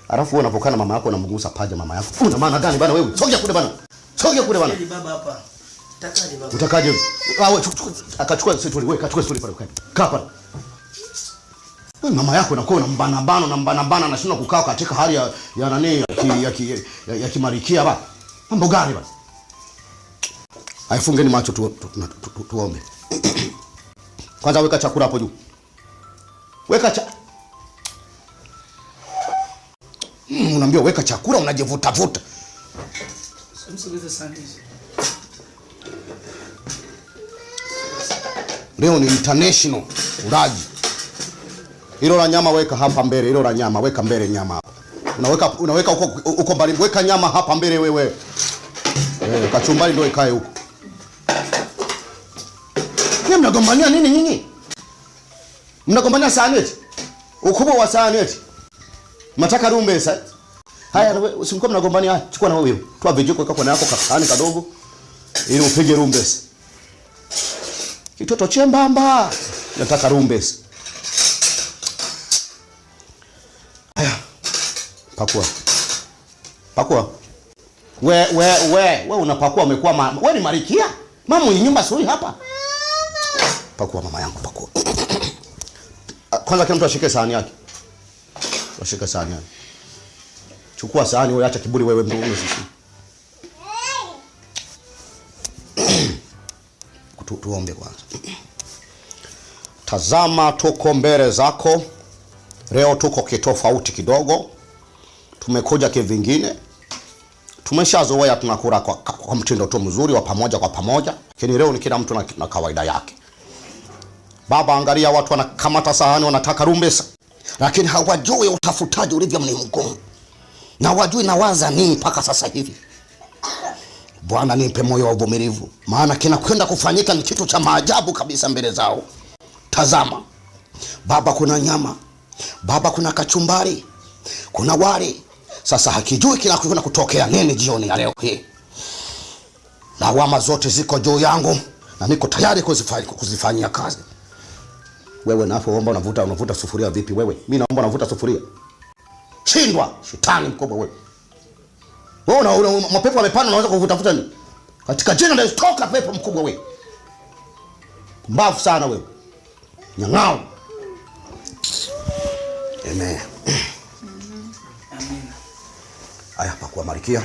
Alafu wewe unapokaa na mama yako unamgusa paja mama yako. Una maana gani bana wewe? Sogea kule bana. Sogea kule bana. Baba hapa. Utakaje baba? Utakaje? Ah, wewe akachukua stuli wewe, kachukua stuli pale ukae. Kaa pale. Wewe mama yako inakuwa unambana bana, unambana bana, anashindwa kukaa katika hali ya nani ya kimarikia bana. Mambo gani bana? Haya, fungeni macho tuombe. Kwanza weka chakula hapo juu. Weka cha unaambiwa weka chakula unajivuta vuta. Leo ni international ulaji. Hilo la nyama weka hapa mbele, hilo la nyama weka mbele nyama hapa. Unaweka huko huko mbali, weka nyama hapa mbele wewe. Kachumbari ndio ikae huko. Nyinyi mnagombania nini nyinyi? Mnagombania sahani eti? Ukubwa wa sahani eti? Mnataka rumbesa? Haya, usimkuwa mnagombania, haya, chukua na wewe. Toa vijiko weka kwa yako kasahani kadogo ili upige rumbesa. Kitoto chembamba. Nataka rumbesa. Haya. Pakua. Pakua. We unapakua umekuwa wewe ni marikia? Mama mwenye nyumba sio hapa. Pakua mama yangu, pakua. Kwanza kila mtu ashike sahani yake. Ashike sahani yake. Chukua sahani wewe, acha kiburi wewe mtu sisi. Tuombe kwanza. Tazama, tuko mbele zako. Leo tuko kitofauti kidogo. Tumekuja kivingine. Tumeshazoea tunakula kwa mtindo tu mzuri wa pamoja kwa pamoja, lakini leo ni kila mtu na kawaida yake. Baba, angalia watu wanakamata sahani wanataka rumbesa, lakini hawajui utafutaji ulivyo ni mgumu, na wajui nawaza nini mpaka sasa hivi. Bwana, nipe moyo wa uvumilivu, maana kinakwenda kufanyika ni kitu cha maajabu kabisa mbele zao. Tazama Baba, kuna nyama Baba, kuna kachumbari, kuna wali. Sasa hakijui kinakwenda kutokea nini jioni ya leo hii. Lawama zote ziko juu yangu na niko tayari kuzifanyia kazi. Wewe napoomba unavuta sufuria vipi wewe? Mimi naomba navuta sufuria. Shindwa, shetani mkubwa wewe. Wewe una mapepo yamepanda unaweza kuvuta nini? Katika jina la Yesu toka pepo mkubwa wewe. Mbavu sana wewe. Nyang'ao. Amen. Amina. Haya, pakua marikia.